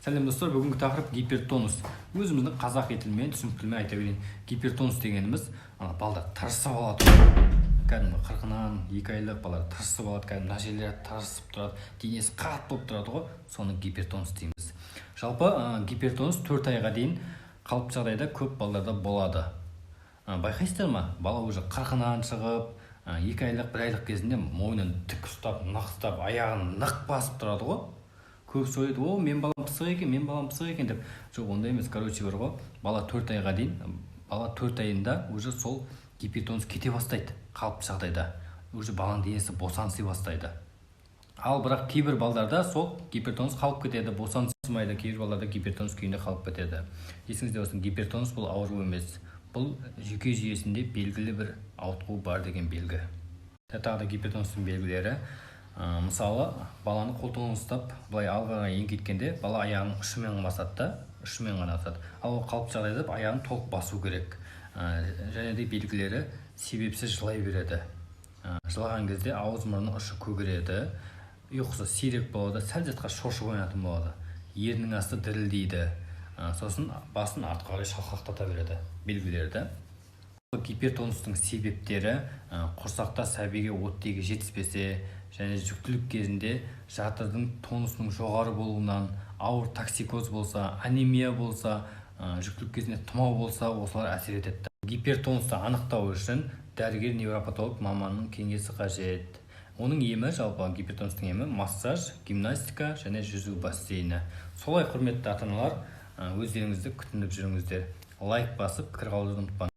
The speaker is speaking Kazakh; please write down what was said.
Сәлем, достар! Бүгінгі тақырып – гипертонус. Өзіміздің қазақи тілмен, түсінікті тілмен айта берейін. Гипертонус дегеніміз – ана балдар тырысып алады ғой, кәдімгі қырқынан 2 айлық балалар тырысып алады, кәдімгі мына жерлері тырысып тұрады, денесі қатты болып тұрады ғой, соны гипертонус дейміз. Жалпы гипертонус 4 айға дейін қалыпты жағдайда көп балаларда болады. Байқайсыздар ма, бала уже қырқынан шығып, 2 айлық, 1 айлық кезінде мойнын тік ұстап, нық ұстап, аяғын нық басып тұрады ғой. Көбісі ойлайды: «О, менің балам пысық екен, менің балам пысық екен», – деп. Жоқ, ондай емес. Короче, бар ғой, бала 4 айға дейін, бала 4 айында уже сол гипертонус кете бастайды. Қалыпты жағдайда уже баланың денесі босаңси бастайды. Ал бірақ кейбір балдарда сол гипертонус қалып кетеді, босаңсымайды. Кейбір балаларда гипертонус күйінде қалып кетеді. Есіңізде болсын: гипертонус – бұл ауру емес, бұл жүйке жүйесінде белгілі бір ауытқу бар деген белгі. Тағы да гипертонустың белгілері, мысалы, баланы қолтығынан ұстап, былай алға қарай еңкейткенде, бала аяғының ұшымен басады да, ұшымен ғана басады. Ал ол қалыпты жағдайда аяғын толық басу керек. Және де белгілері: себепсіз жылай береді, жылаған кезде ауыз мұрнының ұшы көгереді, ұйқысы сирек болады, сәл затқа шошып оянатын болады, ернінің асты дірілдейді, сосын басын артқа қарай шалқақтата береді. Белгілері да. Гипертонустың себептері: құрсақта сәбиге оттегі жетіспесе және жүктілік кезінде жатырдың тонусының жоғары болуынан, ауыр токсикоз болса, анемия болса, жүктілік кезінде тұмау болса, осылар әсер етеді. Гипертонусты анықтау үшін дәрігер невропатолог маманның кеңесі қажет. Оның емі, жалпы гипертонустың емі – массаж, гимнастика және жүзу бассейні. Солай, құрметті ата аналар, өздеріңізді күтініп жүріңіздер. Лайк басып, пікір қалдыруды ұмытпаңыз.